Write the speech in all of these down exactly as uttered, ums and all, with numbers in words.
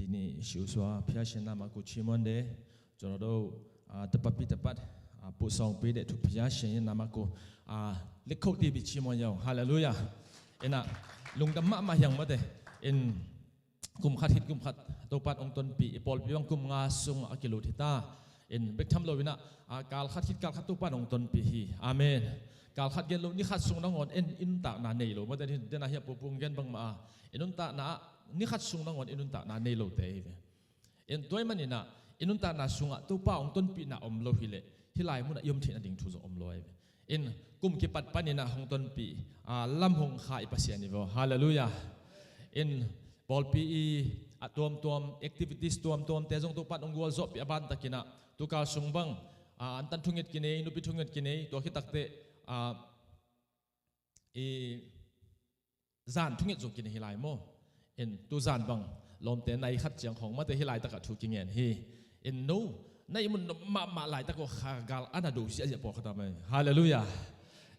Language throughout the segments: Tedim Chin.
Tini siusua phiasia nama ku chimon de. Jono do, ah, tapapi tapat, ah, pu sawngpi de thu phiasia nama ku, ah, likho ti bi chimon yau. Hallelujah. Ina, lungdam mahmah hiang mate. In kum khat hit kum khat Topan ong tonpi, i pawlpi bang kum nga sung a kilut hita. In bek tham lo ina, ah, kal khat hit kal khat Topan ong tonpi hi. Amen. Kal khat gen lo, ni khat sung nangawn in, i nuntakna nei lo. Mate, dena hi a pupung gen bang ma a. I nuntakna, ni khat sung nangawn i nuntakna nei lo te hi ve. In tua ahih manin ah, i nuntakna sungah Topa hong tonpihna om lo hileh, hih lai munah i om theihna ding thu zong om lo ahi ve. In kum kipat panin ah hong tonpih, ah, lam hong kha i Pasian hi vaw. Hallelujah. In pawlpi i a tuamtuam, activities tuamtuamte zong Topan hong gualzawhpih a bantakin ah, tukal sung bang, ah, antan thunget kinei, nupi thunget kinei, tua khit takteh, ah, i zan thunget zong kinei hi lai maw? In tu zan bang lawmte nai khat ciang khawng mate hi laitakah thu kingen hi. In no, na ihmut nop mahmah laitak aw kha gal a na do siahsiah pawlkhat a mai. Hallelujah.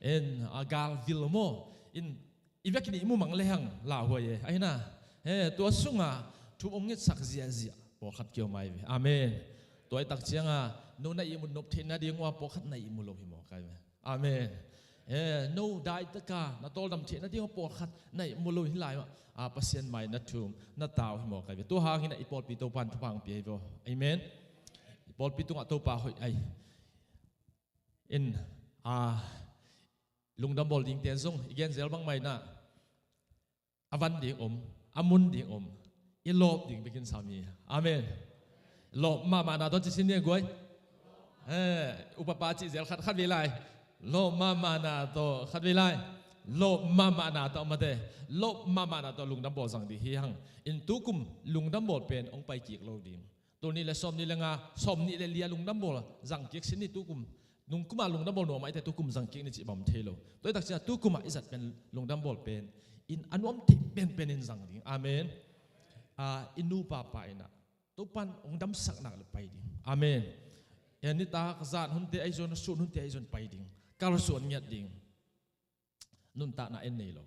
In a gal vil maw? In i vekin i ihmu mang lehang lauhuai e. Ahi na, he, tua sungah thu ong ngetsak ziahziah pawlkhat kiom ai ve. Amen. Tua i tak cianga no na ihmut nop theihna ding ua pawlkhat na ihmu lo hi mawk ai ve. Amen. Eh, no daitaka na tawldam theihna ding a pawlkhat na ihmu lo hi lai mah, ah, Pasian mai na thum, na tau hi mawk ai ve. Tua hangin ah i pawlpi Topan thupha hong pia hi vaw. Amen. I pawlpi tungah Topa hoih ai. In, ah, lungdam bawl dingte zong i genzel bang mai na. A van ding om, a mun ding om, i lawp ding bikin sam hi. Amen. Lawp mahmahna tawh ci sin ni a guai. Eh, upapa cih zel khat khat vei lai. Lawp mahmahna tawh khat vei lai. Lawp mahmahna tawh mate. Lawp mahmahna tawh lungdam bawl zang ding hi hang. In tukum lungdam bawl pen hong pai kik lo ding. Tul nih le sawm nih le nga, sawm nih le li a lungdam bawl zang kik sin ni tukum. Nung kuma lungdam bawl nuam a i te tukum zang kik ni cih bang om thei lo. Tua i tak ciang tukum a i zat pen lungdam bawl pen in a nuam thei penpen in zang ding. Amen. Ah, i nupa pa in ah Topan hong damsak nak le pai ding. Amen. Eh, nitak zan hunte ahi zon, sun hunte ahi zon pai ding. Kalsuan ngiat ding. Nuntakna en nei lo.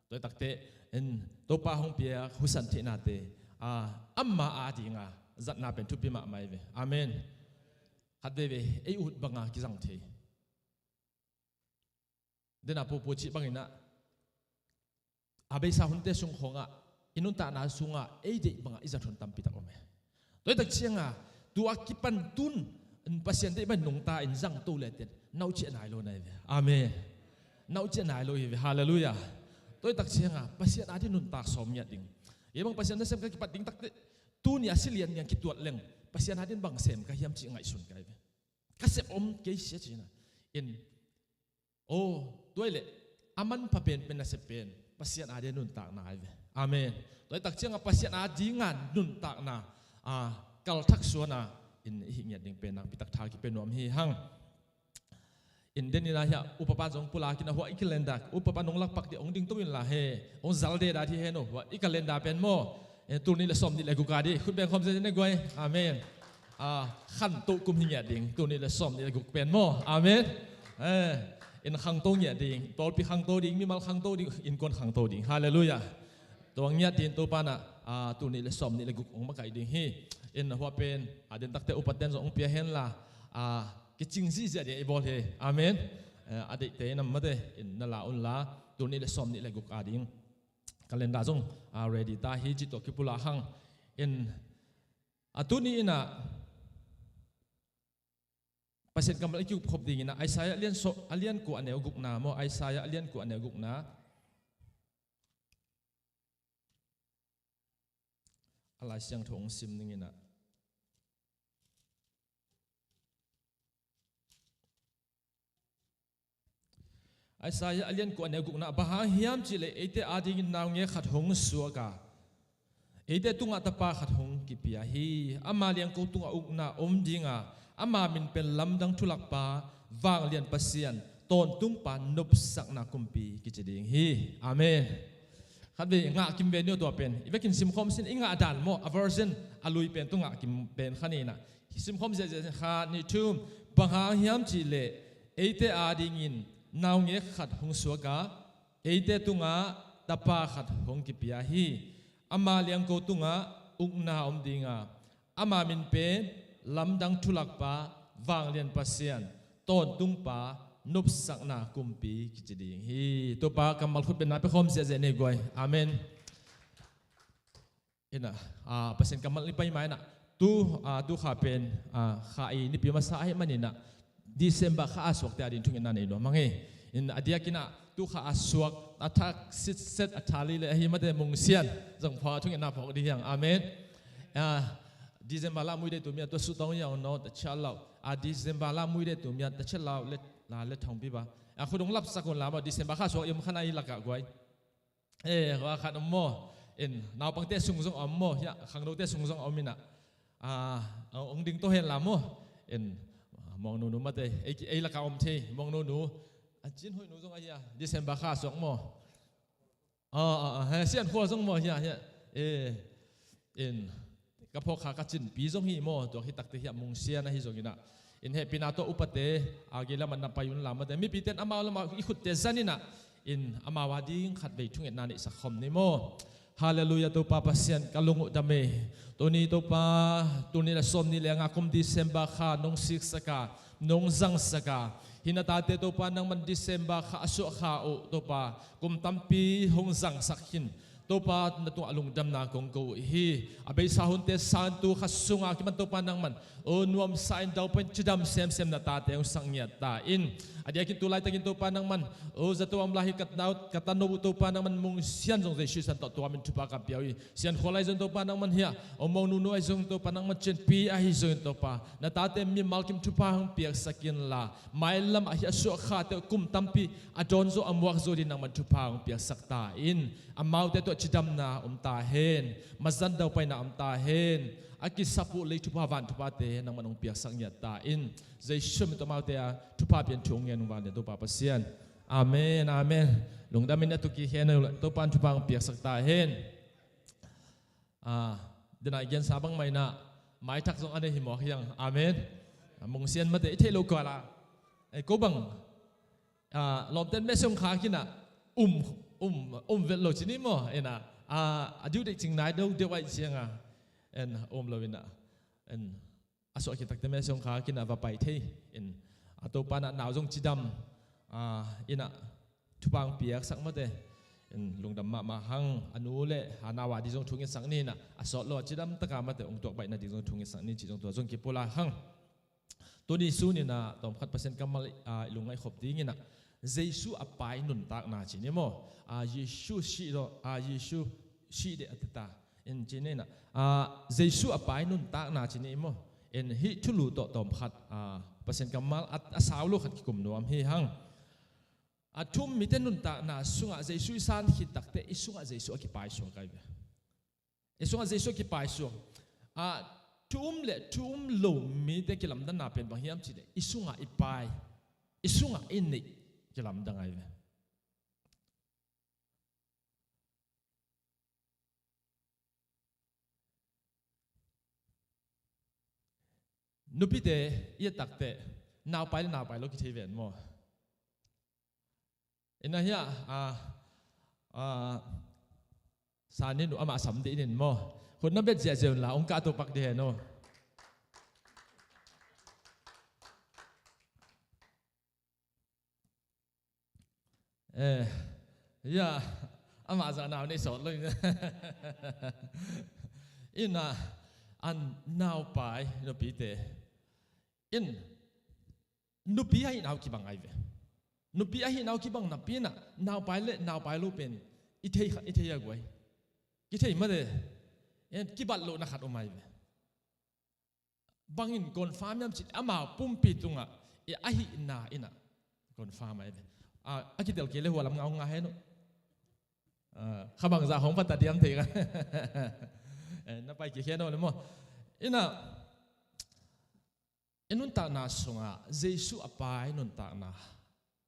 Tua i takteh en Topa hong piak husan theihnate, ah, ama a dinga zatna pen thupi mahmah hi ve. Amen. Khat veivei ei ut banga kizang thei. Dena pupu cih bangin ah a beisa hunte sung khawngah i nuntakna sungah ei deih bangah i zat hun tampi tak om hi. Tua i tak cianga tua kipan tun Pasian deih bang nungta in zang to le ten nauciah nai lo na hi ve. Amen. Nauciah nai lo hi ve. Hallelujah. Tua i tak cianga Pasian a ding nuntak sawm ngiat ding. Ei bang Pasian nasem ka kipat ding takteh tuni a si lian niang kituat leng Pasian a ding bang sem ka hiam cih ngaihsun ka hi ve. Ka sep om kei sia cihna in Aw, tua hi leh a manpha penpen nasep pen Pasian a ding nuntakna hi ve. Amen. Tua hi tak cianga Pasian a dinga nuntakna, a, kalthak suana in i hih ngiat ding pen nakpi tak tha kipia nuam hi hang. In den ina hiah upapa zong pulak ina hua i calendar, upapa nong lakpak dih ong ding to in la he, ong zal de dat hi he no, hua i calendar pen maw. Eh, tul nih le sawm nih le guk a dih khut beng khawm zen ne guai. Amen. Ah, khantoh kum hi ngiat ding tul nih le sawm nih le guk pen maw. Amen. Eh, in khangto ngiat ding, pawlpi khangto ding, mimal khangto ding, innkuan khangto ding. Hallelujah. Tua ngiat ding Topa na, ah, tul nih le sawm nih le guk ong makaih ding hi. In hua pen a den takte upat den zong ong pia hen la, ah, kicing zihziah ding i bawl hi. Amen. Eh, a deihte in a mate in na la un la tul nih le sawm nih le guk a ding. Calendar zong, ah, ready ta hi ci tua kipulak hang. In, ah, tuni ina Pasian kammal i kiup khop ding ina Isaiah a lian so, a lian kua a neu gukna maw, Isaiah a lian kua a neu gukna. A Lai Siangtho hong sim ning ina. Isaiah a lian kua a neu gukna, bang hang hiam cihleh eite adingin naungek khat hong suak a, eite tungah tapa khat hong kipia hi. Ama liangko tungah ukna om dinga, ama min pen lamdang thulakpa, vanglian Pasian, tawntungpa, nopsakna kumpi kici ding hi. Amen. Khat vei ngah kim ve ni aw tua pen. I vekin simkhawm sin i ngah dan maw, a version a lui pen tawh ngah kim pen kha ni ina. Simkhawm ziahziah khat nih thum. Bang hang hiam cihleh eite adingin naungek khat hong suak a, eite tungah tapa khat hong kipia hi. Ama liangko tungah ukna om dinga, ama min pen Lamdang Thulakpa, Vanglian Pasian, Tawntungpa, Nopsakna Kumpi kici ding hi. Topa kammal khut benna pia khawm ziahziah nei guai. Amen. Ina, ah, Pasian kammal i pai ma ina, tu, ah, tu kha pen, ah, kha i nipi masa ahi man ina, December kha a suakte a ding thungetna nei nuam hang hi. In a diak ina, tu kha a suak, a thak sitset a tha li le ahi mate mungsian zong pha thungetna phawk ding hi hang. Amen. Ah, December la mui de tu mia tua su tong yang no ta cha lau. Ah, December la mui de tu mia ta cha lau le, la le thong pi ba. Ah, khudong lap sak un la ma December kha suak yom khana i laka guai. Eh, hua khat om maw. In, naupangte sung zong om maw. Hiah, khangnote sung zong om ina. Ah, ong ding to hen la maw. In, mong nunu mate. Ei, ei laka om thei, mong nunu. A cin hoih nu zong a hiah. December kha suak maw. Ah, ah, ah, he, sian khua zong maw hiah, hiah. Eh, in, ka phawk kha ka cinpi zong hi maw, tua hi takte hiah mungsian ahi zong ina. In hehpihna tawh upate, a gei lamah na pai un la mate. Mipite in amau lamah i khutte zan ina. In amau a ding khat vei thungetna neihsak khawm ni maw. Halleluiah, Topa Pasian ka lung uh dam e. Tuni Topa, tuni la sawm ni le nga kum December kha nong siksak a, nong zangsak a. Hi na tate Topa nangman December kha a suah kha uh Topa, kum tampi hong zangsak hin. Topa, na tungah lungdamna kong ko uh hi. A beisa hunte santu kha sunga kiman Topa nangman, o nuamsa in daupa in cidam semsem na tate hong sak ngiat ta in. A diakin tu laitakin Topa nangman, o zato a om lai hi ka tano, ka tano uh Topa nangman mungsian zong Jesu san tawh tua min thupha ka pia uh hi. Sian khua lai zong Topa nangman hiah, o mong nunu ahi zong Topa nangman cianpi ahi zong Topa, na tate mimal kim thupha hong piaksak in la, mailam ah hi a suah khate uh kum tampi a dawn zo a muak zo ding nangman thupha hong piaksak ta in. Amaute tawh cidamna om ta hen, mazan daupaina om ta hen, a kisap uh lei thupha van thuphate nangman hong piaksak ngiat ta in. Jesu min tawh amaute a thupha pian thu hong ngen ung vanglian Topa Pasian. Amen, amen. Lungdam in a tuki khen uh Topa in thupha hong piaksak ta hen. Ah, dena i gensa bang mai na, maithak zong a nei hi mawk hiang. Amen. Ah, mungsian mate i theih lo kuala. Eh, ko bang, ah, lawmten meh siong kha kina, um, um, um vet lo cini maw, ena, ah, a diu dek cing nai deuh deuh ai cianga, en, um lo ina, en, a suah khit takte meh siong kha kina va pai thei, en, a Topa na nau zong cidam, ah, ina, thupha hong piaksak mate, en, lungdam mahmah hang, a nu le, a nau a di zong thungetsak ni ina, a sawt lo a cidam taka mate, hong tuak baih na di zong thungetsak ni, ci zong tua zong kipula hang. Tuni sun ina tawmkhat Pasian kammal, ah, i lungngaih khop ding ina, Jesu a pai nuntakna ci ni maw? Ah, Jesu sih lo, ah, Jesu sih deh a teta. In ci ni ina, ah, Jesu a pai nuntakna ci ni maw? In hih thulu tawh tawmkhat, ah, Pasian kammal a, a sau lo khat kikum nuam hi hang. A thu-um mite nuntakna sungah Jesu i san khit takte i sungah Jesu a kipaisuak ai ve. I sungah Jesu a kipaisuak. A thu-um le thu-um lo mite kilamdanna pen bang hiam cih leh i sungah i pai, i sungah i neih kilamdang ai ve. Nupite i et takte naupai le naupai lo kithei ven maw? Ina hia, a, a, sanin uh amah sam dih inin maw? Khut na bet ziahziah unla ong kah to pak dih hen aw. Eh, ya, amah zah nau nei sawt lo in. Ina, an naupai nupite in nupi ahi nau kibang ai ve. Nupi ahi nau kibang napi ina naupai le naupai lo pen i thei kha, i thei a guai. Kithei mate, en kibat lohna khat om ai ve. Bangin confirm hiam cih leh amau pumpi tungah i ahihna ina confirm ai ve. A, a kitel kei le hua lam ngau nga hen uh. A, kha bangzah hong pata diam thei ka. Eh, na pai kikhen uh le maw? Ina, i nuntakna sungah Jesu a pai nuntakna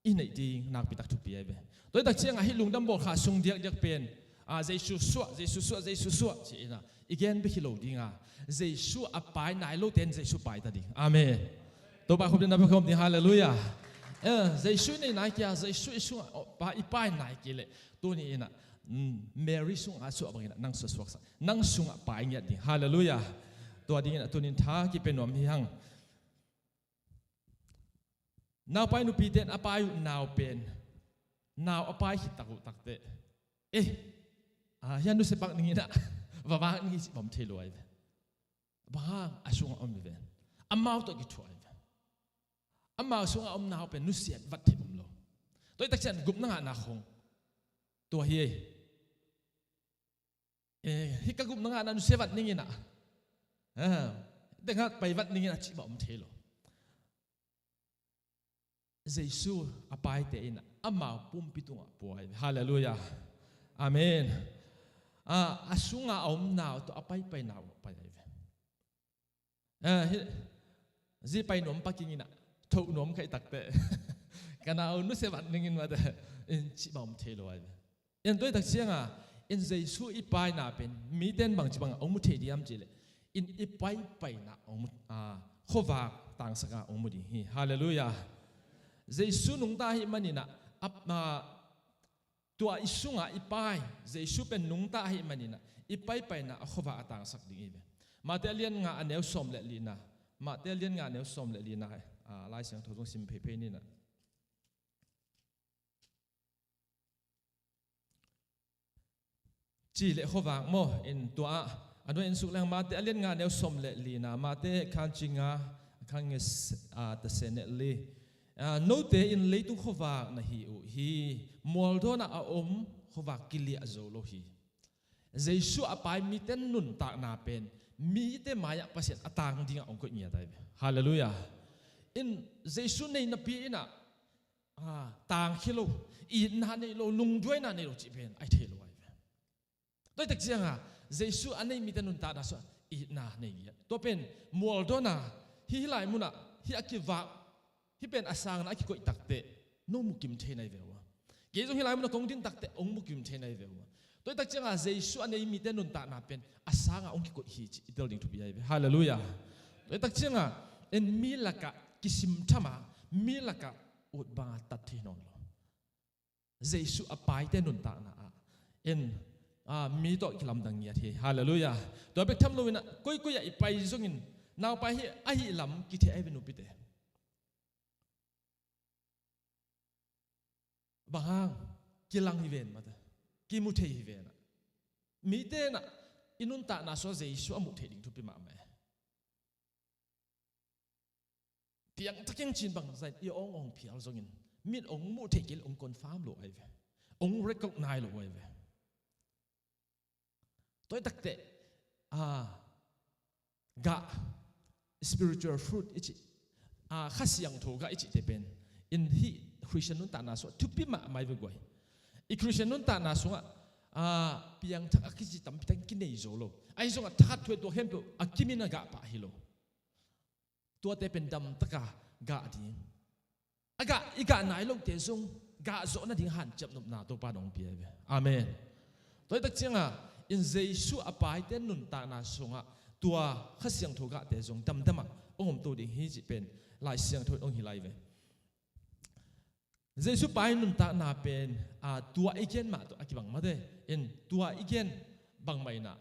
i neih ding nakpitak thupi ai ve. Tua hi tak ciangah hih lungdam bawlkha sung diakdiak pen, a, Jesu suah, Jesu suah, Jesu suah ci ina i gen bek hi lo dinga, Jesu a pai nai lote in Jesu pai ta ding. Amen. Topa khupdin na bek khawm ding, halleluiah. Eh, Jesu i nei nai kia, Jesu i sungah, oh, pa, i pai nai kei leh tuni ina Mary sungah a suah bangin ah nang suah suaksak, nang sungah pai ngiat ding. Halleluiah. Tua dingin ah tunin tha kipia nuam hi hang. Naupai nupite in a pai uh nau pen, nau a pai khit tak uh takteh, eh, ah, hiah nusia pak ning in ah, va vak ning hi ci bawm thei lo ai ve. Bang hang, a sungah om hi ven. Amau tawh kithuah hi ven. Amau sungah om nau pen nusiat vat thei om lo. Tua hi tak ciang gupna ngahna khong tua hi ei. Eh, hih ka gupna ngahna nusia vat ning in ah, ah, tengah pai vat ning in ah ci bawm thei lo. Jesu a paite in ah amau pumpi tungah pua ai ve. Halleluiah. Amen. Ah, a sungah a om nau tawh a paipai nau pai ai ve. Ah, hi, zi pai nuam paking in ah, thoh nuam kha i takteh, ka nau nusia vat ning in mate, in ci bawm thei lo ai ve. In tua hi tak ciangah, in Jesu i paina pen mite in bangci bangah hong mu thei diam cihleh, in i paipaina hong mu, ah, khuavak tangsak ah hong mu ding hi. Halleluiah. Jesu nungta ahih manin ah, ap, ah, tua i sungah i pai, Jesu pen nungta ahih manin ah, i paipaina a khuavak a tangsak ding hi ve. Mate a lian nga a neu sawm le lina, Mate a lian nga a neu sawm le lina, ah, Lai Siangtho zong sim pheiphei ni in ah. Ci le khuavak maw, in tua ah, a nuai in suk leng Mate a lian nga neu sawm le lina, Mate khan ci nga, khan nge s-, ah, tase ne li. Ah, note in leitung khuavak na hi uh hi, mualdawnah a om khuavak kiliah zo lo hi. Jesu a pai mite nuntakna pen, mite mai-ah Pasian a tang dingah hong koih ngiat ai ve. Halleluiah. In Jesu nei napi in ah, ah, tangkhia lo, itna nei lo, lungduaina nei lo cih pen ai thei lo ai ve. Tua hi tak ciangah, Jesu a nei mite nuntakna sungah itna nei ngiat. Tua pen, mualdawnna, hih, hih lai munah, hih a kivak, hih pen a sangna a kikoih takteh, no mukim thei nai ve uh a. Kei zong hih lai munah kong din takteh, hong mukim thei nai ve uh a. Tua hi tak ciangah, Jesu a nei mite nuntakna pen, a sangah hong kikoih hi cih i tel ding thupi ai ve. Halleluiah. Tua hi tak ciangah, en mi lakah kisim thama, mi lakah ut banga tat thei nawn lo. Jesu a paite nuntakna ah, en, ah, mi tawh kilamdang ngiat hi. Halleluiah. Tua bek tham loin ah, koikoi ah i pai zongin, naupai hi, ahi lam kithei ai ve nupite. Bang hang, kilang hi ven mate. Kimu thei hi ven ah. Mite in ah, i nuntakna sungah Jesu a muh theih ding thupi mahmah e. Piangthak keng cin bangzah in i awng awng phial zongin, mit awng muh theih kei leh awng confirm lo ai ve. Awng recognize lo ai ve. Tua hi takteh, ah, gah, spiritual fruit i cih, ah, Kha Siangtho gah i cihte pen, in hih Christian nuntakna sungah thupi mahmah ai ve guai. I Christian nuntakna sungah, ah, piangthak a kici tampi tak kinei zo lo. Ahi zongah thakhat thu-in tua khempeuh a kimin a gah pah hi lo. Tuate pen damtaka gah ding. A gah, i gah nai lote zong gah zawh nading hanciam nopna Topa in hong pia hi ve. Amen. Tua hi tak ciangah, in Jesu a paite nuntakna sungah tua Kha Siangtho gahte zong damdamah hong omto ding hi cih pen Lai Siangtho in hong hilh lai ve. Jesu pai nuntakna pen, a, tua i gen mah tawh a kibang mate. In tua i gen bangmah in ah,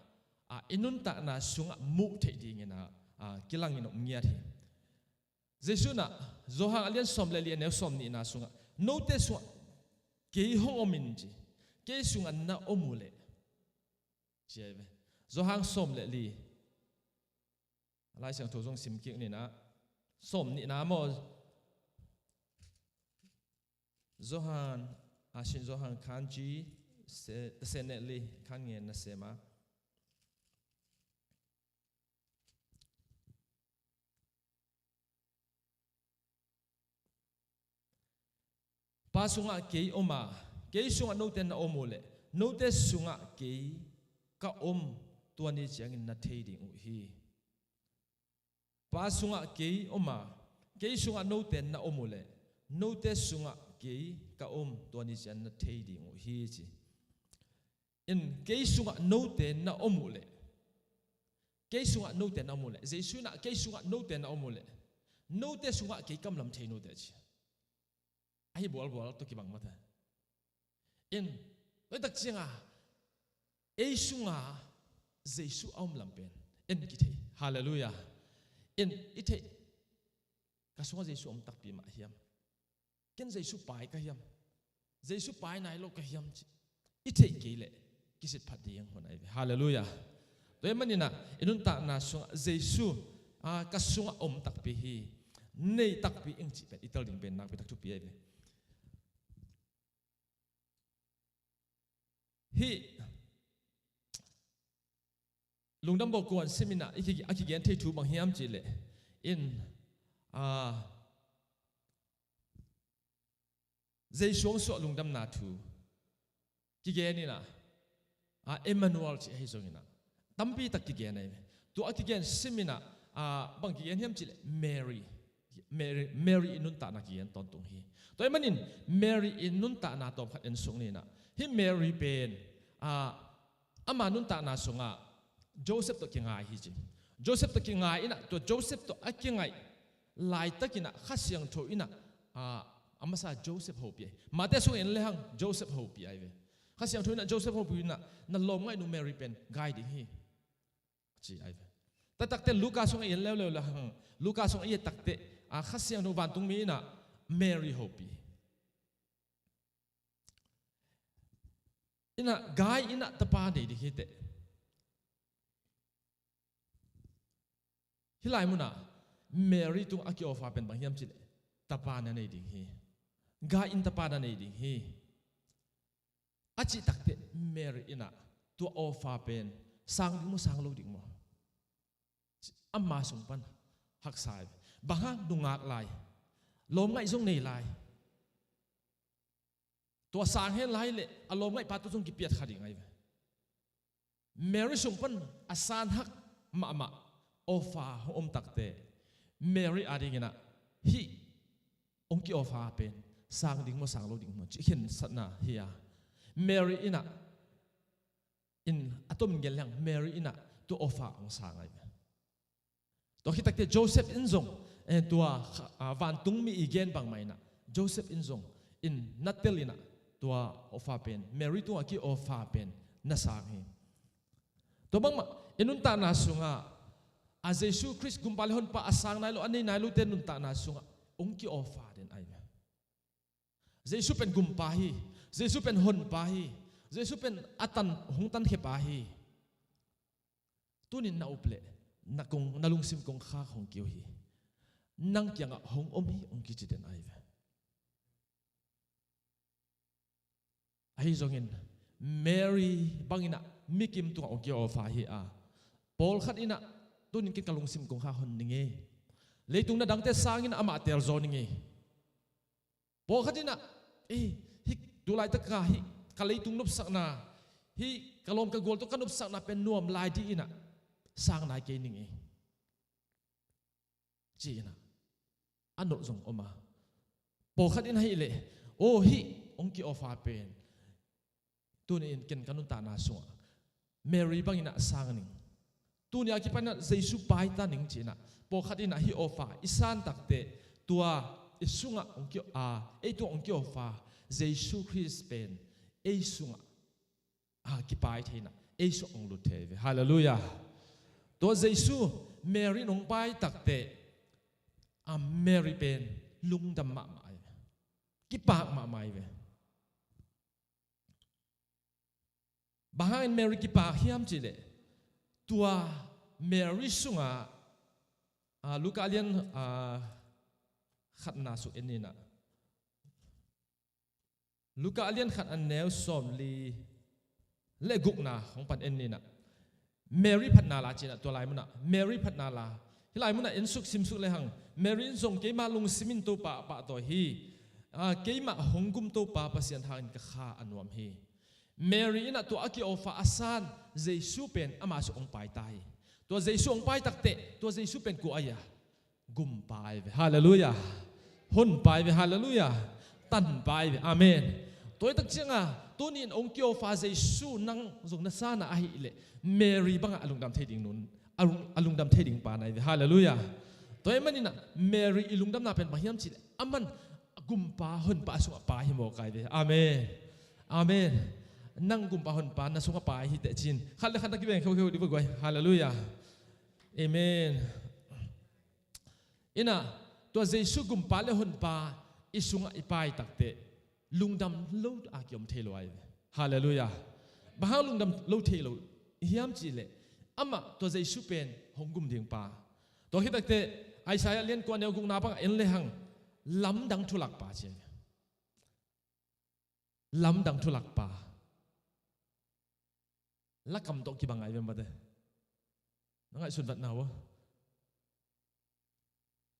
a, i nuntakna sungah muh theih dingin ah, a, kilangin om ngiat hi. Jesu in ah, Johan a lian sawm le li a neu sawm nihna sungah, note sungah kei hong om in ci, kei sungah na om uh leh, ci ai ve. Johan sawm le li. Lai Siangtho zong sim kik ni in ah. Sawm nihna maw. Johan, a sin Johan khan ci, se, tase ne li khan ngen na sem a. Pa sungah kei om a, kei sungah note na om uh leh, note sungah kei ka om, tua ni ciangin na thei ding uh hi. Pa sungah kei om a, kei sungah note na om uh leh, note sungah kei ka om, tua ni ciangin na thei ding uh hi ci. In kei sungah note na om uh leh, kei sungah note na om uh leh, Jesu in ah kei sungah note na om uh leh, note sungah kei ka om lam thei note ci. Ahi bualbual tawh kibang mate. In, tua hi tak ciangah, Ei sunga Jesu a om lam pen en kithei. Halleluiah. En i theih, ka sungah Jesu om takpi mah hiam? Ken Jesu pai ka hiam? Jesu pai nai lo ka hiam? Ci i theih kei leh kisit phat ding hun ahi ve. Halleluiah. Tua ahih manin ah i nuntakna sungah Jesu, ah, ka sungah om takpi hi, nei takpi ing cih pen i tel ding pen nakpi tak thupi ahi ve. Hih Lungdam Bawl kuan sim in ah i ki-, a kigen thei thu bang hiam cih leh in, ah, Jesu hong suah lungdamna thu kigen in ah, ah, Emmanuel cih ahi zongin ah tampi tak kigen ahi ve. Tua a kigen sim in ah, ah, bang kigen hiam cih leh Mary, Mary, Mary i nuntakna kigen tawntung hi. Tua ahih manin Mary i nuntakna tawmkhat en suk ni in ah, hih Mary pen, ah, ama nuntakna sungah Joseph tawh kingai hi ci. Joseph tawh kingai in ah, tua Joseph tawh a kingaih laitakin ah Kha Siangtho in ah, ah, a masa Joseph hopih ahi. Matthai sungah en lehang Joseph hopih ahi ve. Kha Siangtho in ah Joseph hopih in ah, na lawmngaihnu Mary pen gai ding hi, ci ahi ve. Taktakte Luka sungah en leuleu lehang, Luka sungah i et takte, ah, Kha Siangtho vantungmi in ah Mary hopih hi. In ah gai in ah tapa nei ding hi teh. Hih lai munah Mary tungah a ki-offer pen bang hiam cih leh tapa na nei ding hi. Gai in tapa na nei ding hi, a cih takteh Mary in ah tua offer pen sang ding maw, sang lo ding maw? Ama sung pan haksa hi. Bang hang? Nungak lai, lawmngaih zong nei lai. Tua sang hen lai leh a lawmngaihpa tawh zong kipiat kha ding ahi ve. Mary sung pan a sanhak mahmah offer hong om takteh, Mary adingin ah hih hong ki-offer pen sang ding maw, sang lo ding maw cih khensatna hi a, Mary in ah, in a tomin gen leng Mary in ah tua offer hong sang ahi ve. Tua khit takteh Joseph in zong, eh, tua, ah, vantungmi i gen bangmah in ah Joseph in zong in na tel in ah tua offer pen, Mary tungah ki-offer pen na sang hi. Tua bangmah i nuntakna sungah a Jesu Khrist Gumpa le Honpa a sang nai lo, a nei nai lote nuntakna sungah hong ki-offer den ahi ve. Jesu pen Gumpa hi. Jesu pen Honpa hi. Jesu pen a tan, hong tankhiapa hi. Tunin na up leh na kong, na lungsim kongkhak hong kio hi. Nang kiangah hong om hi hong kici den ahi ve. Ahi zongin Mary bangin ah mikim tungah hong ki-offer hi a, pawlkhat in ah tunin ken ka lungsim kongkhak hon ning ei, leitung na dangte sangin ah amah teel zaw ning ei. Pawlkhat in ah, eh, hih tu laitaka hih ka leitung nopsakna, hih ka lawm ka gual tawh ka nopsakna pen nuam lai dih in ah sang nai kei ning ei, ci in ah a nolh zong om a. Pawlkhat in ahih leh, aw, hih hong ki-offer pen tuni-in ken ka nuntakna sungah Mary bangin ah sang ning, tuni a kipan in ah Jesu paita ning, ci in ah pawlkhat in ah hih offer i san takteh, tua i sungah hong ki, a, ei tungah hong ki-offer Jesu Khrist pen ei sungah, a, kipai thei in ah ei sungah hong lut thei ve. Halleluiah. Tua Jesu Mary in hong pai takteh, a, Mary pen lungdam mahmah ahi ve. Kipak mahmah ahi ve. Bang hangin Mary kipak hiam cih leh, tua Mary sungah, a, Luka lian, a, khatna suk en ni in ah, Luka lian khat a neu sawmli le gukna hong pan en ni in ah, Mary phatna la, ci in ah tua lai munah Mary phatna la. Hih lai munah en suk sim suk lehang, Mary in zong, keima lungsim in Topa a pahtawi hi. A, keimah hong gum Topa Pasian hangin ka kha a nuam hi. Mary in ah tua a ki-offer a san Jesu pen ama sungah hong paita hi. Tua Jesu hong pai takteh, tua Jesu pen kua ahi a? Gumpa ahi ve. Halleluiah. Honpa ahi ve. Halleluiah. Tanpa ahi ve. Amen. Tua hi tak ciangah tuni-in hong ki-offer Jesu nang zong na san a ahih leh, Mary bangah a lungdam thei ding nun, a lung, a lungdam thei ding pa na hi ve. Halleluiah. Tua ahih manin ah Mary i lungdamna pen bang hiam cih leh, aman Gumpa, Honpa a sungah pa hi mawk ahi ve. Amen. Amen. nang gumpa honpa na sungah pai hi teh ci-in khat le khat na kibeng kheukheu dih vua guai. Halleluiah. Amen. Inah, tua Jesu gumpa le honpa i sungah i pai takteh lungdam lo a kiom thei lo ahi ve. Halleluiah. Bang hang lungdam lo thei lo hiam cihleh, amah tua Jesu pen hong gum ding pa. Tua khit takteh Isaiah lian kua neu gukna bangah en lehang lamdang thulakpa ci ahi ve. Lamdang thulakpa. Lakam tawh kibang ahi ve mate. Na ngaihsun vatna uh a,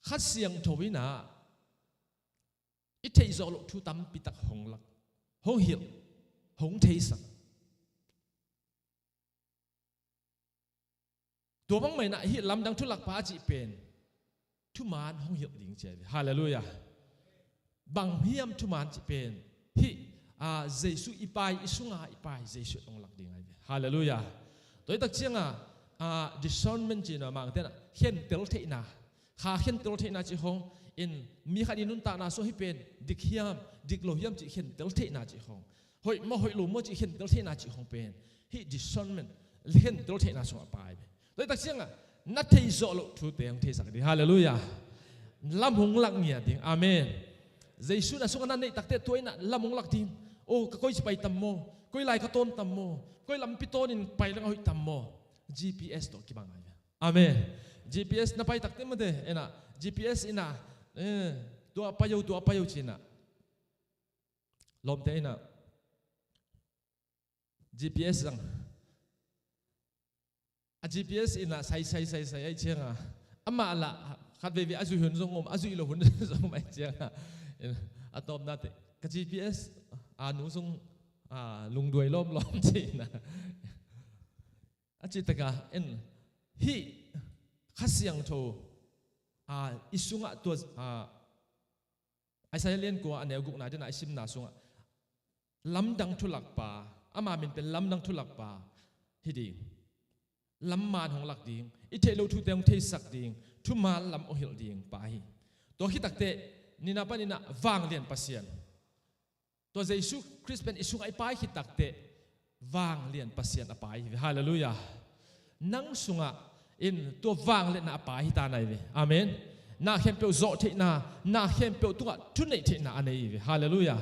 Kha Siangtho inah i theihzawh loh thu tampitak hong lak, hong hilh, hong theisak. Tua bangmah inah hih lamdang thulakpa a cih pen thuman hong hilh ding ci ahi ve. Halleluiah. Bang hiam thuman cih pen hih, a, Jesu i pai, i sunga i pai Jesu hong lak ding ahi ve. Halleluiah. Tua hi tak cianga, a, discernment cih na mangte na khentel theihna, kha khentel theihna cih hong in, mi khat i nuntakna sung hih pen dik hiam, dik lo hiam cih khentel theihna cih hong, hoih maw hoih lo maw cih khentel theihna cih hong pen hih discernment, khentel theihna sungah pai ve. Tua hi tak cianga na theihzawh loh thute hong theisak ding. Halleluiah. Lam hong lak ngiat ding. Amen. Jesu na sungah na neih takteh tua inah lam hong lak ding. Oh, ka koi ci pai tam maw, koi lai ka tawn tam maw, koi lampi tawnin pai leng a hoih tam maw, G P S tawh kibang ahi ve. Amen. G P S na pai takteh mate, inah G P S inah, eh, tua pai o, tua pai o ci inah lawmte inah G P S zang. A G P S inah sai, sai, sai, sai ahi cianga, amah lah khat veivei a zuih hun zong om, a zuih lo hun zong om ahi cianga, a tawpna teh ka G P S a nu zong, a, lungduai lawmlawm ci inah. A cih takah en, hih Kha Siangtho, a, i sungah tua, a, Isaiah lian kua a neu gukna dinah i simna sungah lamdang thulakpa, ama min pen lamdang thulakpa hi ding. Lam man hong lak ding, i theih loh thute hong theisak ding, thuman lam hong hilh ding pa hi. Tua khit takteh nina paninah vanglian Pasian. Tua Jesu Khrist pen i sungah i pai khit takteh vanglian Pasian a pai hi ve. Halleluiah. Nang sungah in tua vangliatna a pai hi ta na hi ve. Amen. Na khempeuh zawh theihna, na khempeuh tungah thuneih theihna a nei hi ve. Halleluiah.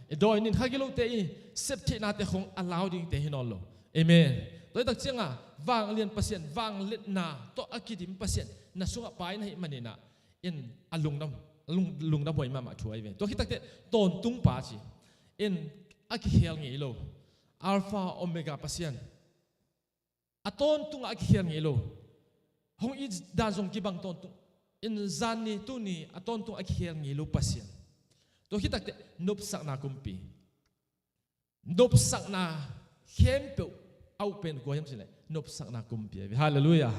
I dawi nin kha gilote i sep theihnate khong a lau dingte hi nawn lo. Amen. Tua hi tak cianga vanglian Pasian vangliatna tawh a kidim Pasian na sungah pai na hih maninah in a lungdam, a lung, lungdam huai mahmah thu ahi ve. Tua khit takteh tawntungpa ci in a kikhel ngei lo. Alpha Omega Pasian. A tawntungah a kikhel ngei lo. Hong it dan zong kibang tawntung. In zan ni tuni a tawntungah a kikhel ngei lo Pasian. Tua khit takteh nopsakna kumpi. Nopsakna khempeuh a uk pen kua hiam cihleh nopsakna kumpi ahi ve. Halleluiah.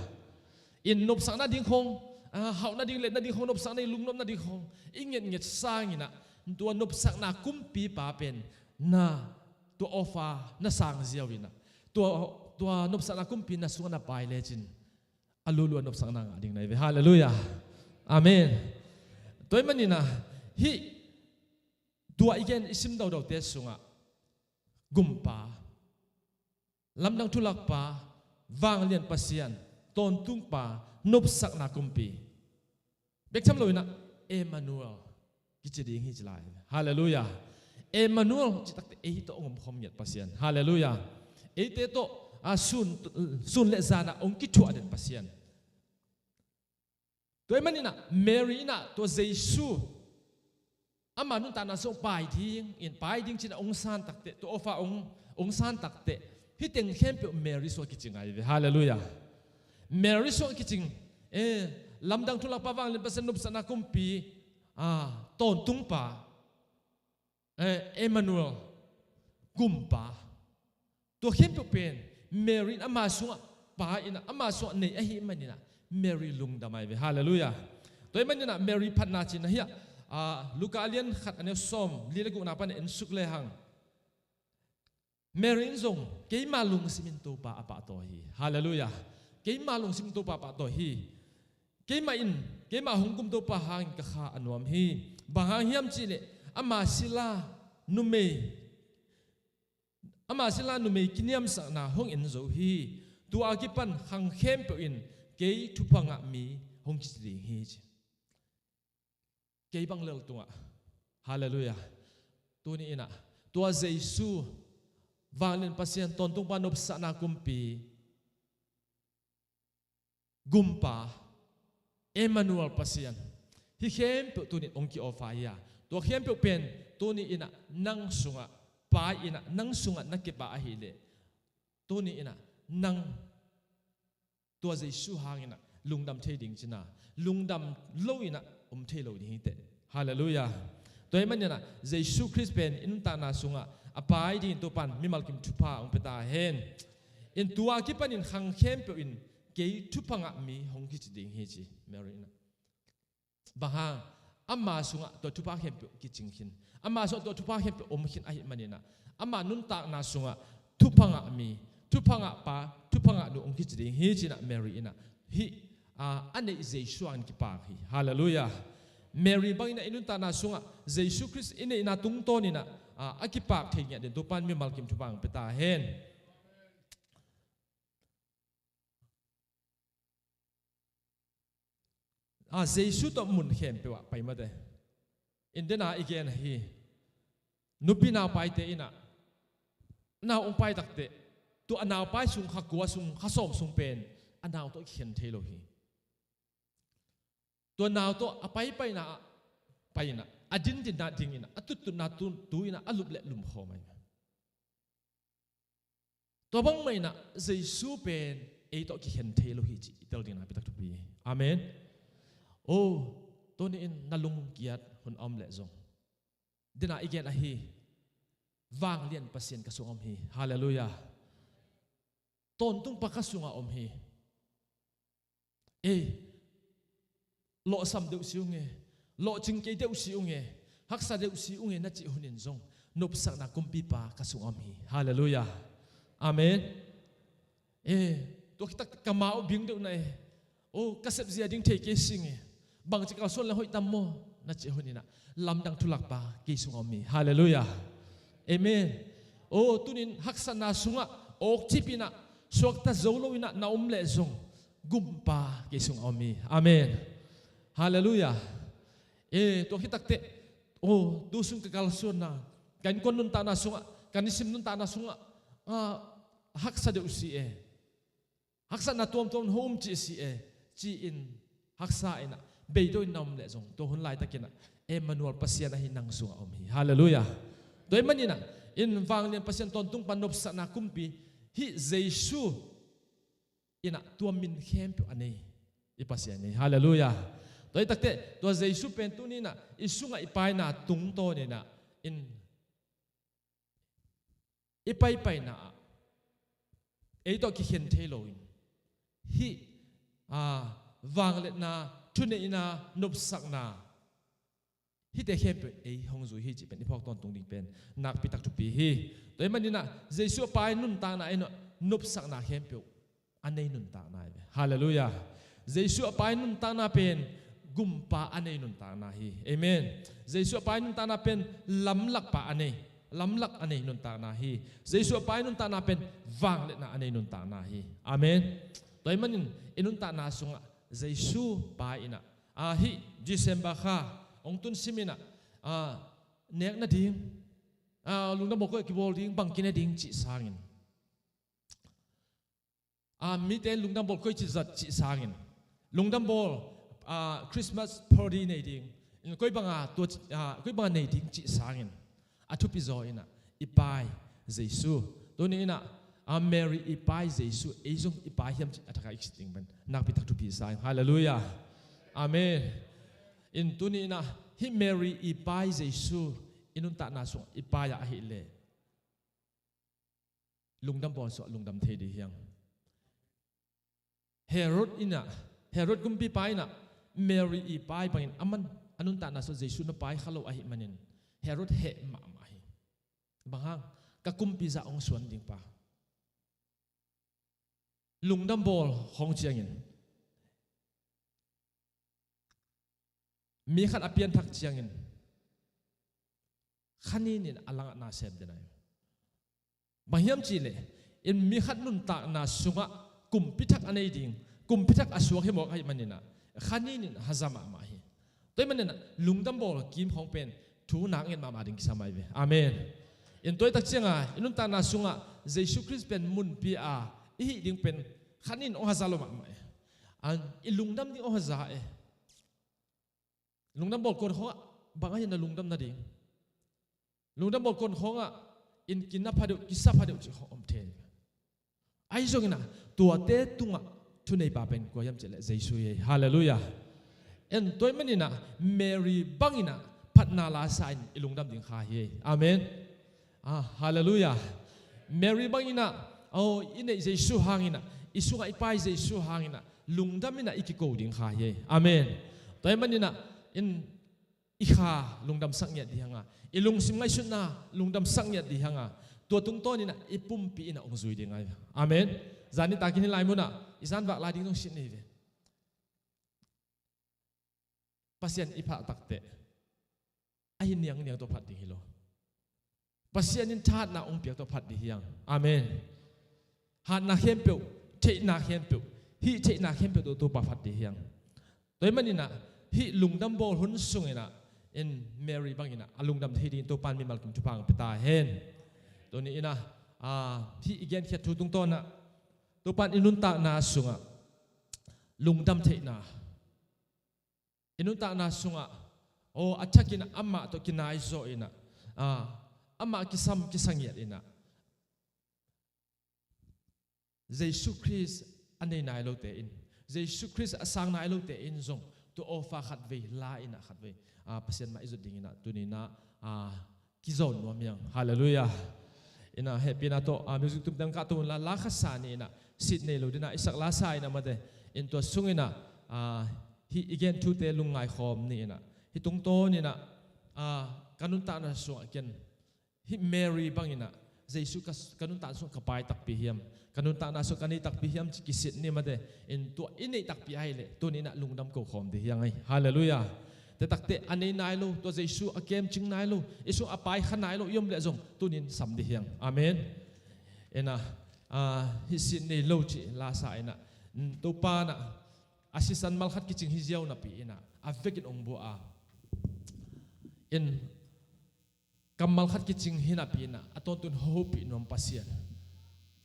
In nopsak nading khong, a, hauh nading, let nading khong, nopsak nading, lungnop nading khong i ngetnget sanginah tua nopsakna kumpipa pen na tua offer na sang ziau inah tua, tua nopsakna kumpi na sungah na pai lecin a lulua nopsakna ngah ding na hi ve. Halleluiah. Amen. Tua hi maninah hih tua i gen i sim daudaute sungah gumpa, lamdang thulakpa, vanglian Pasian, tawntungpa, nopsakna kumpi. Bek tham loinah Emmanuel kici ding hi ci lai. Halleluiah. Emmanuel cih takteh ei tawh hong omkhawm ngiat Pasian. Halleluiah. Eite tawh, a, sun, sun le zanah hong kithuah den Pasian. Tua hi maninah Mary inah tua Jesu ama nuntakna sung pai ding in, pai ding cinah hong san takteh, tua offer hong, hong san takteh hih teng khempeuh Mary sungah kicing ahi ve. Halleluiah. Mary sungah kicing, eh, lamdang thulakpa, vanglian Pasian, nopsakna kumpi, a, tawntungpa, eh, Emmanuel, gumpa. Tua khempeuh pen Mary in ama sungah pai inah ama sungah nei ahih maninah Mary lungdam ahi ve. Halleluiah. Tua hi maninah Mary phatna cihna hiah, a, Luka a lian khat a neu sawm li le gukna pan en suk lehang, Mary in zong keima lungsim in Topa a pahtawi hi. Halleluiah. Keima lungsim in Topa a pahtawi hi. Keimah in, keimah hong gum Topa hangin ka kha a nuam hi. Bang hang hiam cihleh ama sila numei Ama sila numei kiniamsakna hong en zo hi. Tua a kipan khang khempeuh in kei thupha ngah mi hong kici ding hi ci. Kei bang lel tungah. Halleluiah. Tuni inah tua Jesu, vanglian Pasian, tawntungpa, nopsakna kumpi, Gumpa, Emmanuel Pasian, hih khempeuh tuni hong ki-offer hi a, tua khempeuh pen tuni inah nang sungah, Pa inah nang sungah na kipah ahileh, tuni inah nang tua Jesu hang inah lungdam thei ding cina, lungdam lo inah om thei lo ding hi teh. Halleluiah. Tua ahih manin ah Jesu Khrist pen i nuntakna sungah a pai dingin Topan mimal kim thupha hong pia ta hen. In tua a kipanin khang khempeuh in kei thupha ngah mi hong kici ding hi ci Mary inah. Bang hang? Ama sungah tua thupha khempeuh kicing khin, ama sungah tua thupha khempeuh om khin ahih manin ah ama nuntakna sungah thupha ngah mi, thupha ngah pa, thupha ngah nu hong kici ding hi cinah Mary inah hih a, a neih Jesu hangin kipak hi. Halleluiah. Mary bang inah i nuntakna sungah Jesu Khrist i neihna tungtawn inah a, a kipak thei ngiat dingin Topan mimal kim thupha hong pia ta hen. A, Jesu tawh mun khempeuh ah pai mate. In dena i gen ahi, nupi naupaite inah nau hong pai takteh tua a naupai sung, kha kua sung, kha sawm sung pen a nau tawh kikhen thei lo hi. Tua nau tawh a paipaina ah pai inah, a dindinna ding inah, a tuttutna tu, tu inah a lup le lumkhawm ahi. Tua bangmah inah Jesu pen ei tawh kikhen thei lo hi cih i tel ding nakpi tak thupi hi. Amen. O, tuni in na lungkiat hun a om leh zong, dena i gen ahi, vanglian Pasian ka sungah om hi. Halleluiah. Tawntungpa ka sungah om hi. Ei, lawhsam deuh si ung e, lawhcing kei deuh si ung e, haksa deuh si ung e na cih hunin zong nopsakna kumpipa ka sungah om hi. Halleluiah. Amen. E, tua khit tak ka mau bing deuh na e. O, ka sepzia ding thei kei sing e. Bangci kalsuan le hoih tam maw na cih hun inah lamdang thulakpa kei sungah om hi. Halleluiah. Amen. O, tunin haksatna sungah awkcip inah suakta zo lo inah na om leh zong Gumpa kei sungah om hi. Amen. Halleluiah. E, tua khit takteh, o, tu sung ka kalsuanna, ka innkuan nuntakna sungah, ka nisim nuntakna sungah, a, haksa deuh si e. Haksatna tuamtuam hong um cih si e, ci-in haksa inah beidong in na om leh zong tua hun laitakinah Emmanuel Pasian ahi nang sungah om hi. Halleluiah. Tua ahih maninah in vanglian Pasian, tawntungpa, nopsakna kumpi, hih Jesu inah tua min khempeuh a nei i Pasian hi. Halleluiah. Tua hi takteh tua Jesu pen tuninah i sungah i paina tungtawn inah in i paipaina ah ei tawh kikhen thei loin hih, a, vangliatna, thuneihna, nopsakna, hihte khempeuh ei hong zui hi cih pen i phawk tawntung ding pen nakpi tak thupi hi. Tua ahih maninah Jesu a pai nuntakna in nopsakna khempeuh a nei nuntakna hi ve. Halleluiah. Jesu a pai nuntakna pen Gumpa a nei nuntakna hi. Amen. Jesu a pai nuntakna pen lamlakpa a nei, lamlak a nei nuntakna hi. Jesu a pai nuntakna pen vangliatna a nei nuntakna hi. Amen. Tua ahih manin i nuntakna sungah Jesu pai inah, a, hih December kha hong tun sim inah, a, nek nading, a, lungdam bawl koi kibawl ding, bang kine ding cih sangin, a, mite in lungdam bawl koi ci zat cih sangin, lungdam bawl, a, Christmas party nei ding, koi banga tua, a, koi banga nei ding cih sangin a thupi zaw inah i pai Jesu, tuni inah, a, Mary i pai Jesu ei zong i pai hiam cih a thakah i kisit ding pen nakpi tak thupi sa in. Halleluiah. Amen. In tuni inah hih Mary i pai Jesu i nuntakna sungah i pai ah ahileh lungdam bawl sungah lungdam thei ding hiang. Herod inah, Herod kumpipa inah Mary i pai bangin aman a nuntakna sungah Jesu na pai kha lo ahih manin Herod heh mahmah hi. Bang hang? Ka kumpi zah hong suan dingpa. Lungdam bawl khawng ciangin mi khat a pianthak ciangin kha ninin a langah na sem den ahi. Bang hiam cihleh, in mi khat nuntakna sungah kumpi thak a nei ding, kumpi thak a suak hi mawk ahih maninah, kha nin in haza mahmah hi. Tua ahih maninah lungdam bawl kim khawng pen thu nak nget mahmah ding kisam ahi ve. Amen. In tua ahih tak cianga i nuntakna sungah Jesu Khrist pen munpi a i hih ding pen kha nin hong haza lo mahmah hi. An, i lungdam ding hong haza hi. Lungdam bawl kon khawngah bang ahi na lungdam nading? Lungdam bawl kon khawngah in kina pha deuh, kisa pha deuh cih khawng om thei. Ahi zonginah tuate tungah thuneipa pen kua hiam cihleh Jesu hi. Halleluiah. En, tua ahih maninah Mary banginah phatna lasa in i lungdam ding kha hi. Amen. Ah, halleluiah. Mary banginah, oh, i neih Jesu hanginah, i sungah i pai Jesu hanginah lungdam inah i kiko ding kha hi. Amen. Tua ahih maninah in i kha lungdamsak ngiat dihanga, i lungsim ngaihsutna lungdamsak ngiat dihanga, tua tungtawninah i pumpi inah hong zui ding ahi. Amen. Zan nitakin hih lai munah i zanvak lai ding zong sin nei ve. Pasian i phah takteh a hi niangniang tawh phat ding hi lo. Pasian in thahatna hong piak tawh phat ding hi hang. Amen. Hatna khempeuh, theihna khempeuh, hih theihna khempeuh tawh Topa phat ding hi hang. Tua ahih maninah hih lungdam bawl hun sunginah in Mary banginah a lungdam thei dingin Topa in mimal kim thupha hong pia ta hen. Tuni inah, ah, hih i genkhiat thu tungtawnah Topa in i nuntakna sungah lungdam theihna, i nuntakna sungah, aw, a thakin amah tawh kinai zawh inah, ah, amah kisam kisa ngiat inah, Jesu Khrist a nei nai lote in, Jesu Khrist a sang nai lote in zong tua offer khatvei la inah khatvei, ah, Pasian mah i zut dinginah tuninah, ah, kizawn nuam hi hang. Halleluiah. Inah hehpihna tawh, ah, music tumte kah to unla, la khat sa ni inah, sit nei lo dinah i sak la sa inah mate, in tua sunginah, ah, hih i gen thute lungngai khawm ni inah, hih tungtawninah, ah, ka nuntakna sungah ken hih Mary banginah Jesu ka, ka nuntakna sungah ka pai takpi hiam, ka nuntakna sungah ka nei takpi hiam ci kisit ni mate, in tua i neih takpi ahileh tuninah lungdam ko khawm ding hi hang ei. Halleluiah. Tua takteh a nei nai lo, tua Jesu a kemcing nai lo, i sungah a pai kha nai lo i om leh zong tunin sam ding hi hang. Amen. Inah, ah, hih sit nei lo cih la sa inah, mm, Topa inah a sisan mal khat kicing hi ziau napi inah a vekin hong bua a, in kammal khat kicing hi napi inah a tawntung hopih nuam Pasian,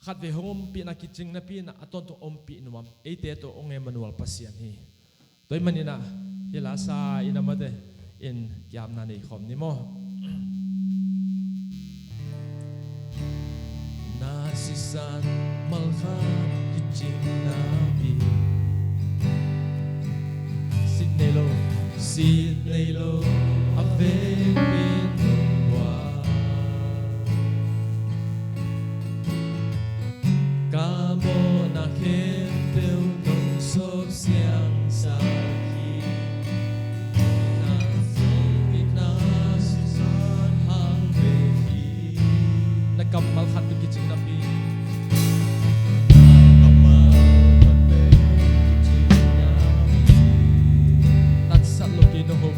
khatvei hong ompihna kicing napi inah a tawntung ompih nuam eite tawh hong Emmanuel Pasian hi. Tua ahih maninah hih la sa inah mate in kiamna nei khawm ni maw? Na sisan mal khat kicing napi, sit nei lo, sit nei lo a vekpi nong bua, ka mawhna khempeuh nong sawp siangsak hi. Na kammal khat bek kicing napi, tatsat lo kei nong ho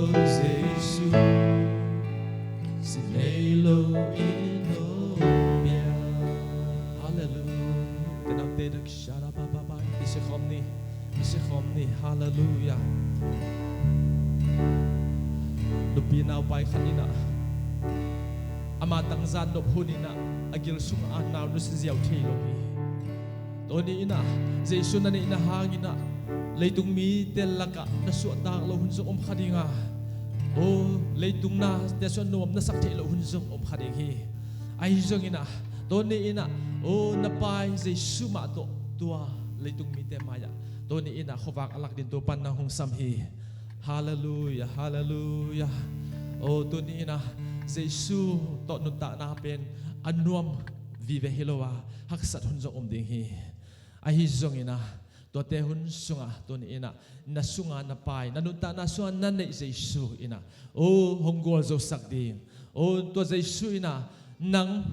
Jesu, si nei lo in hong pia. Hallelujah. Tenang te dak shara pa pa pa. Isi khom ni. Isi khom ni. Hallelujah. Nupi naupai khat in ah, ama tangzan nop hun in ah, a gil sungah a nau nusia ziau thei lo hi. Tuni in ah, Jesu na neihna hangin ah, leitung mite lakah na suahtak loh hun zong om kha ding a, aw, leitung nate sungah nuam na sak theih loh hun zong om kha ding hi. Ahi zongin ah, tuni in ah, aw, na pai Jesu mah tawh tua leitung mite mai-ah, tuni in ah khuavak a lak ding Topa'n nang hong sam hi. Hallelujah, hallelujah. Aw, tuni in ah Jesu tawh nuntakna pen a nuam vive hi lo a, haksat hun zong om ding hi. Ahi zongin ah, tuate hun sungah tuni in ah, na sunga na pai, na nuntakna sunga na neih Jesu in ah, aw, hong gualzosak ding. Aw, tua Jesu in ah nang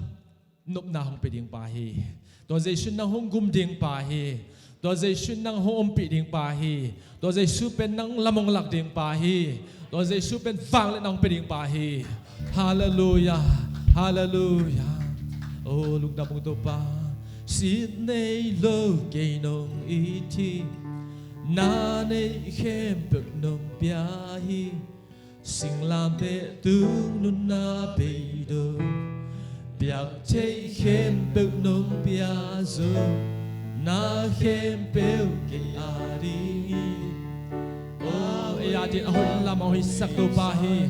nopna hong pia ding pa hi. Tua Jesu in nang hong gum ding pa hi. Tua Jesu in nang hong ompih ding pa hi. Tua Jesu pen nang lam hong lak ding pa hi. Tua Jesu pen vangliatna hong pia ding pa hi. Hallelujah, hallelujah. Aw, lungdam ung Topa. Sit nei lo kei nong it hi. Na neih khempeuh nong pia hi. Singlamteh tung nunna beidong, piak theih khempeuh nong pia zo. Na khempeuh kei a ding hi. Aw, ei a ding a hoih lam a hoihsak Topa hi.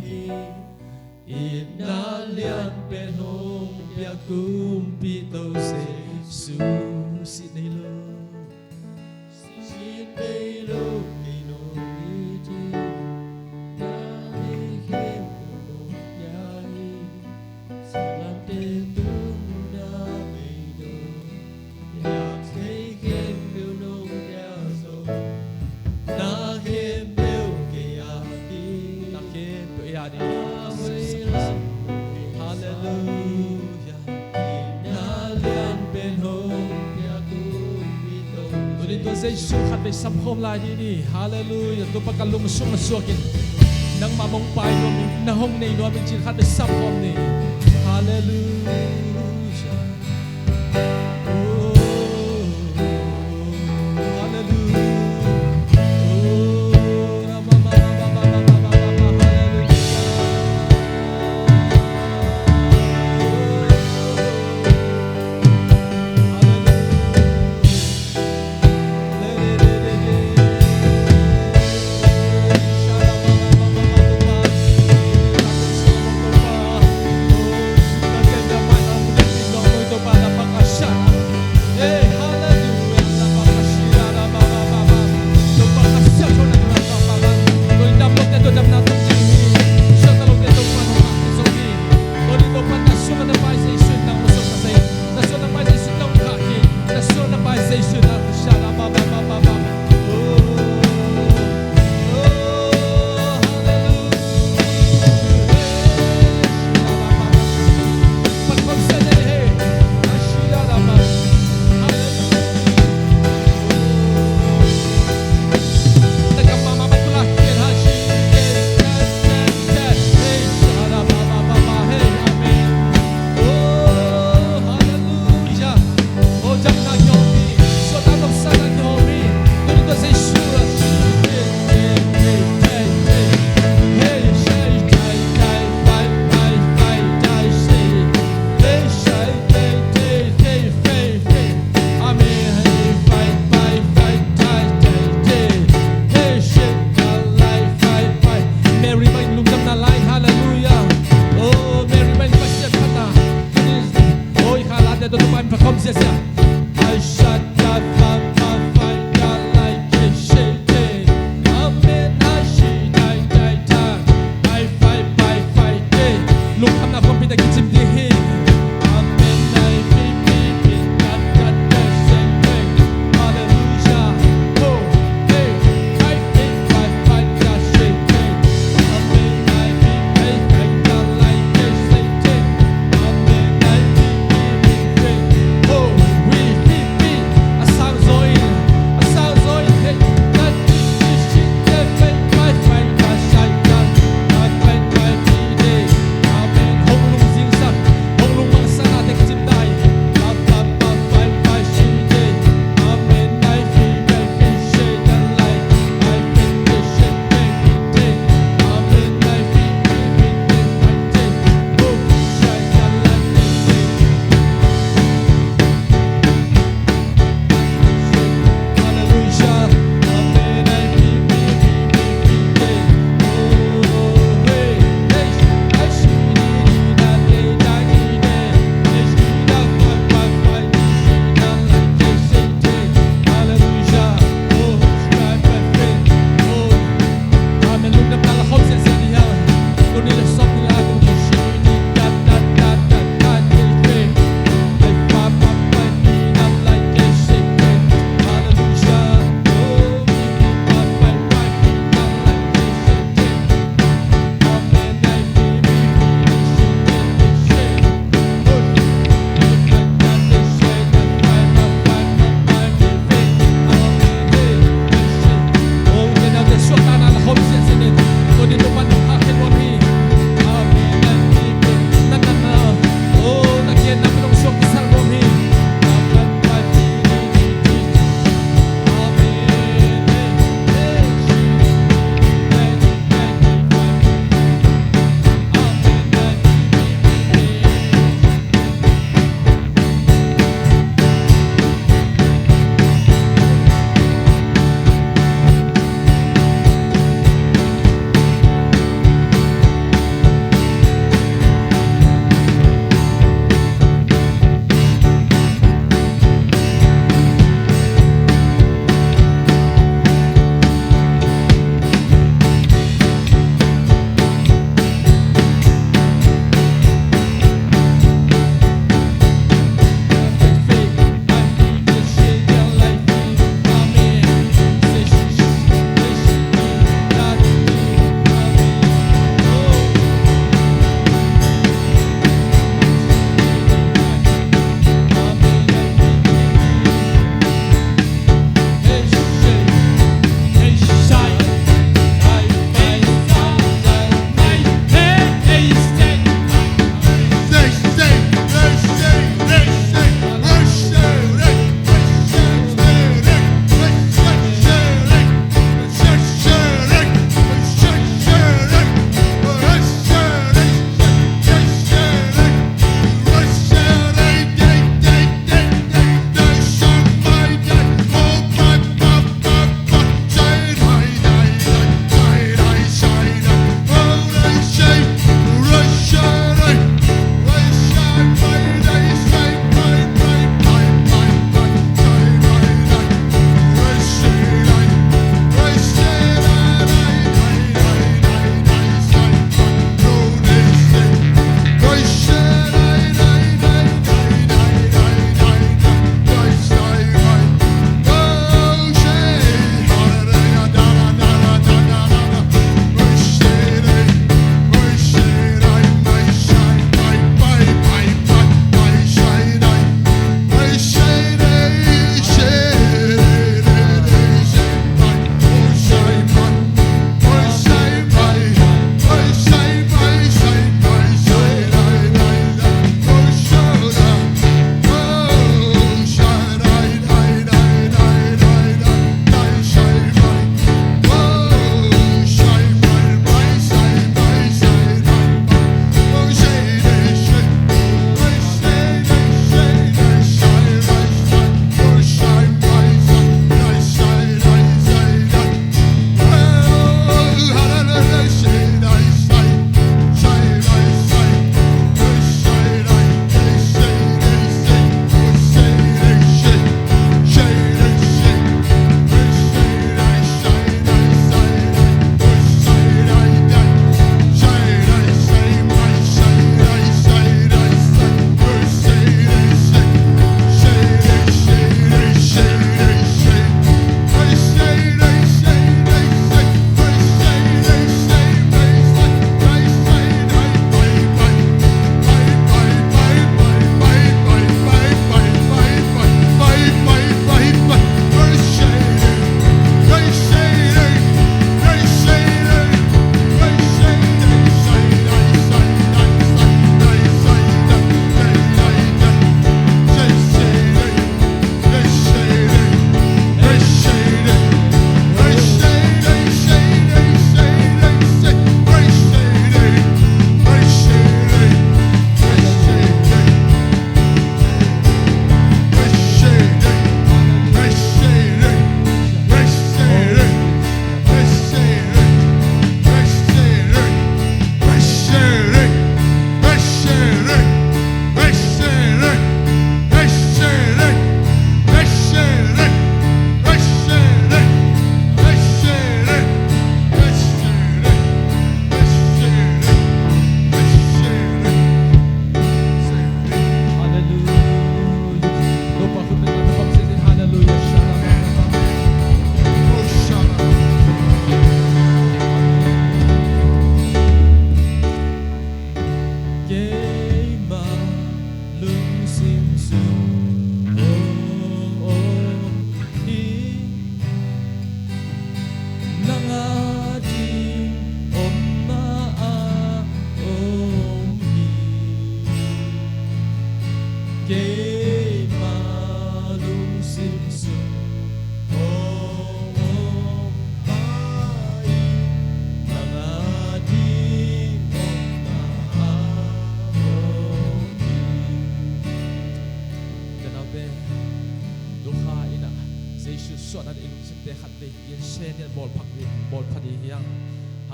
Itna lian pen hong pia Kumpipa Jesu, sit nei lo. Sit nei lo kei nong it hi. Na neih khempeuh nong pia hi. Singlamteh tung nunna beidong, piak theih khempeuh nong pia zo. Na khempeuh kei a ding. Na khempeuh ei a ding. Hallelujah. Tuni tua Jesu khatvei sam khawm lai dih ni. Hallelujah. Topa ka lungsung a suakin nangmah mong pai nuam in, na hong nei nuam in ci-in khatvei sam khawm ni. Hallelujah. Oh, hallelujah. Oh, Rama, Rama, Rama, Rama, Rama, Rama, hallelujah.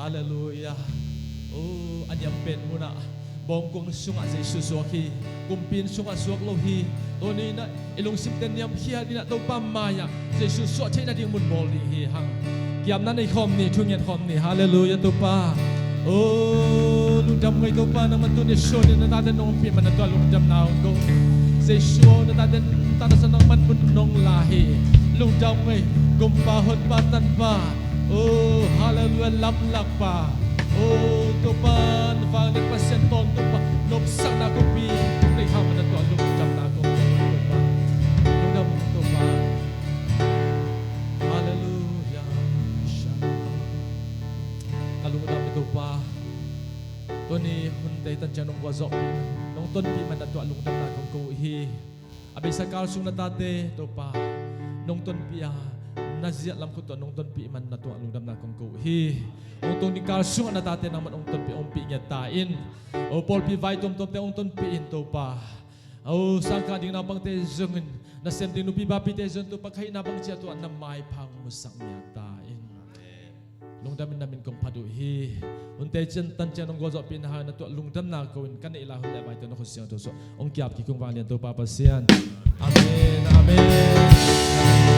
Halleluiah. Oh, a niam pen munah bawngkuang sungah Jesu suak hi. Kumpi inn sungah suak lo hi. Tuni inah i lungsimte niamkhiat inah Topa mai-ah Jesu suah theih nading mun bawl ding hi hang. Kiamna nei khawm ni, thu ngen khawm ni. Halleluiah Topa. Oh, lungdam ngei Topa, nangmah tuni sunin na tate nong ompih man na tuah lungdamna hong ko. Jesu aw, na tate tana sa nangmah mun nong la hi. Lungdam ngei. Gumpa, Honpa, Tanpa. Oh, halleluiah, lamlakpa. Oh, Topa, na vanglian Pasian tawntung pa, nopsakna kumpi tung nei hang man na tuah lungdamna kong ko Topa. Lungdam Topa. Halleluiah. Ka lungdam hi Topa. Tuni hunte tan ciang nong gualzawhpih, nong tonpih man na tuah lungdamna kong ko uh hi. A beisa kal sung na tate Topa nong tonpih a, na ziah lam khut tawh nong tonpih man na tuah lungdamna kong ko uh hi. Hong tung ding kal sungah na tate nangmah nong tonpih, hong pih ngiat ta in. O pawlpi vai tuamtuamte hong tonpih in Topa. O sangkah ding naupangte zongin, nasem ding nupi bapite zong Topa ka hihna bang ciah tuah na maipha hong musak ngiat ta in. Lungdam in na min kong phat uh hi. Hunte cian tan cian hong gualzawhpihna hang na tuah lungdamna ko in ka neih lai hun le vaite na khut siangtho suah hong kiap kik ung vanglian Topa Pasian. Amen, amen.